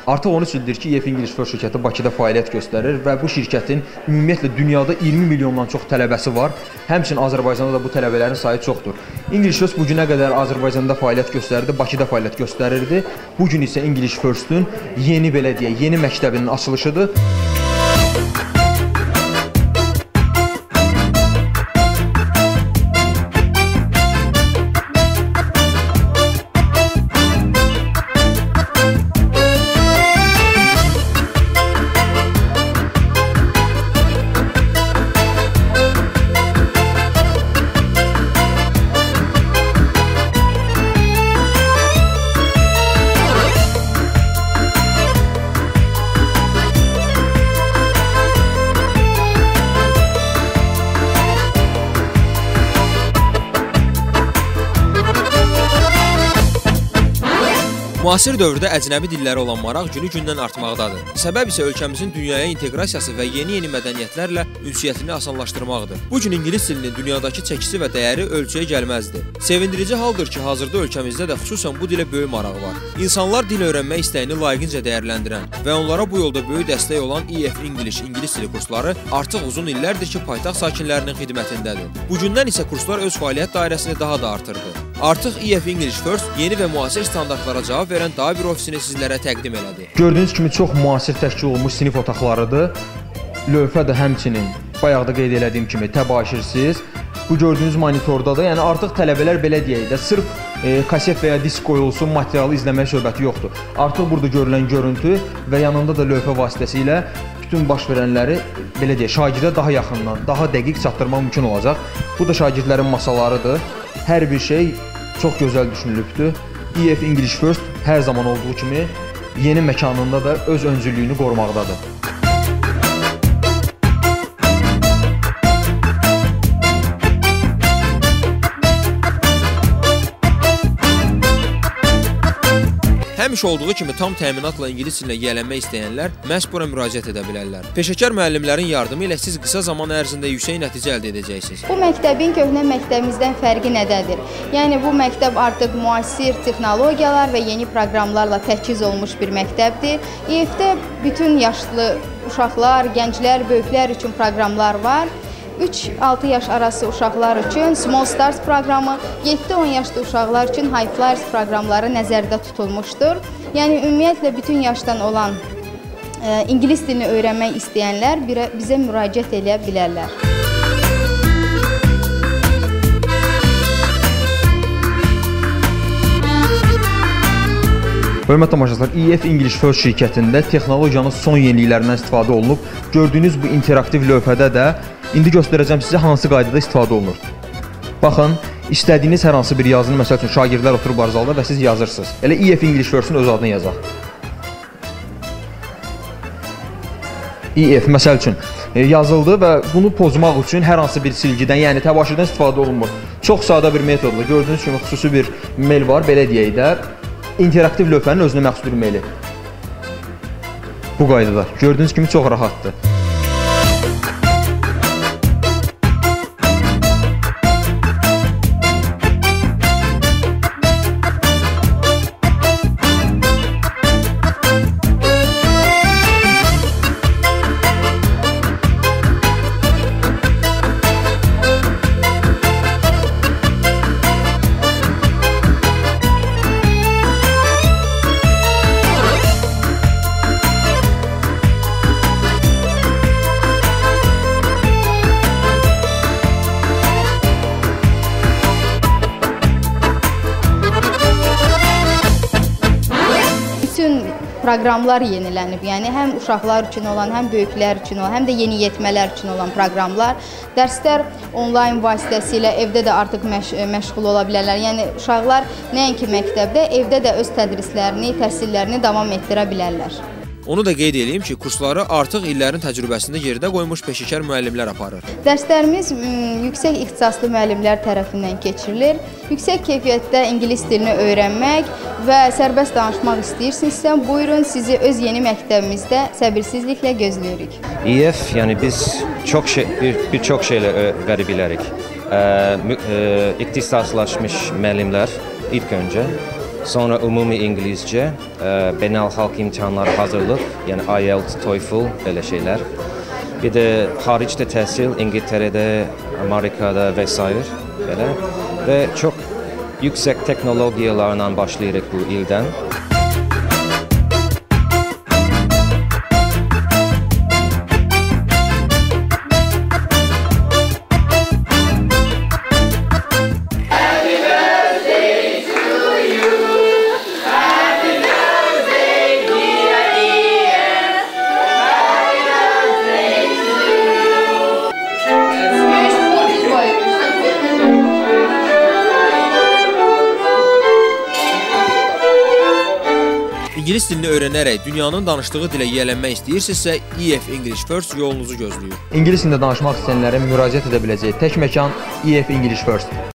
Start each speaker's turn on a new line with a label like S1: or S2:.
S1: Artıq 13 ildir ki, EF English First şirkəti Bakıda fəaliyyət göstərir və bu şirkətin ümumiyyətlə dünyada 20 milyondan çox tələbəsi var. Həmçinin Azərbaycanda da bu tələbələrin sayı çoxdur. English First bu günə qədər Azərbaycanda fəaliyyət göstərirdi, Bakıda fəaliyyət göstərirdi. Bu gün isə English First-ün yeni, belə deyək, yeni məktəbinin açılışıdır.
S2: Müasir dövrdə əcnəbi dillərə olan maraq günü-gündən artmaqdadır. Səbəb isə ölkəmizin dünyaya inteqrasiyası və yeni-yeni mədəniyyətlərlə ünsiyyətini asanlaşdırmaqdır. Bu gün ingilis dilinin dünyadakı çəkisi və dəyəri ölçüyə gəlməzdi. Sevindirici haldır ki, hazırda ölkəmizdə də xüsusən bu dilə böyük maraq var. İnsanlar dil öyrənmək istəyini layiqincə dəyərləndirən və onlara bu yolda böyük dəstək olan EF English ingilis dili kursları artıq uzun illərdir ki, paytaxt sakinlərinin xidmətindədir. Bugündən isə kurslar öz fəaliyyət dairəsini daha da artırdı. Artıq EF English First yeni və müasir standartlara cavab verən daha bir ofisini sizlərə təqdim elədi.
S1: Gördüyünüz kimi çox müasir təşkil olunmuş sinif otaqlarıdır. Lövhə də həmçinin, bayaq da qeyd elədiyim kimi, təbaşirsiz. Bu gördüyünüz monitorda da, yəni artıq tələbələr belə deyək də, sırf kaset və ya disk qoyulsun, materialı izləmək söhbəti yoxdur. Artıq burada görülən görüntü və yanında da lövhə vasitəsilə bütün baş verənləri, belə deyək, şagirdə daha yaxından, daha dəqiq çatdırmaq mümkün olacaq. Bu da şagirdlərin masalarıdır. Hər bir şey çox gözəl düşünülübdür. EF English First hər zaman olduğu kimi yeni məkanında da öz öncülüyünü qorumaqdadır.
S2: Həmişə olduğu kimi tam təminatla ingilis dilinə yiyələnmək istəyənlər məhz bura müraciət edə bilərlər. Peşəkar müəllimlərin yardımı ilə siz qısa zaman ərzində yüksək nəticə əldə edəcəksiniz.
S3: Bu məktəbin köhnə məktəbimizdən fərqi nədədir? Yəni bu məktəb artıq müasir texnologiyalar və yeni proqramlarla təchiz olmuş bir məktəbdir. EF-də bütün yaşlı uşaqlar, gənclər, böyüklər üçün proqramlar var. 3-6 yaş arası uşaqlar üçün Small Stars proqramı, 7-10 yaşlı uşaqlar üçün High Flyers proqramları nəzərdə tutulmuşdur. Yəni ümumiyyətlə bütün yaşdan olan ingilis dilini öyrənmək istəyənlər bizə müraciət eləyə bilərlər.
S1: Hörmətli tamaşaçılar, EF English First şirkətində texnologiyanın son yeniliklərindən istifadə olunub. Gördüyünüz bu interaktiv lövhədə də indi göstərəcəm sizə hansı qaydada istifadə olunur. Baxın, istədiyiniz hər hansı bir yazını, məsəl üçün şagirdlər oturublar zalda və siz yazırsınız. Elə EF English First-ün öz adını yazaq. EF, məsəl üçün, yazıldı və bunu pozmaq üçün hər hansı bir silgidən, yəni təbaşirdən istifadə olunmur. Çox sadə bir metodla, gördüyünüz kimi xüsusi bir mail var, belə deyək də, interaktiv lövhənin özünə məxsus bir maili. Bu qaydada, gördüyünüz kimi çox rahatdır.
S3: Proqramlar yenilənib, yəni həm uşaqlar üçün olan, həm böyüklər üçün olan, həm də yeniyetmələr üçün olan proqramlar. Dərslər onlayn vasitəsilə evdə də artıq məşğul ola bilərlər. Yəni uşaqlar nəinki məktəbdə, evdə də öz tədrislərini, təhsillərini davam etdirə bilərlər.
S2: Onu da qeyd edeyim ki, kursları artıq illərin təcrübəsində yerdə qoymuş peşəkar müəllimlər aparır.
S3: Dərslərimiz yüksək ixtisaslı müəllimlər tərəfindən keçirilir. Yüksək keyfiyyətdə ingilis dilini öyrənmək və sərbəst danışmaq istəyirsinizsə, buyurun, sizi öz yeni məktəbimizdə səbirsizliklə gözləyirik.
S4: EF, yəni biz bir çox şeylə verə bilərik. İxtisaslaşmış müəllimlər ilk öncə. Sonra ümumi İngilizcə, beynəlxalq imtahanlara hazırlıq, yəni IELTS, TOEFL belə şeylər. Bir də xaricdə təhsil, İngiltərədə, Amerikada və sair belə və çox yüksək texnologiyalarla başlayırıq bu ildən.
S2: İngilis dilini öyrənərək dünyanın danışdığı dilə yiyələnmək istəyirsinizsə, EF English First yolunuzu gözləyir.
S1: İngilis dilində danışmaq istəyənlərin müraciət edə biləcəyi tək məkan EF English First.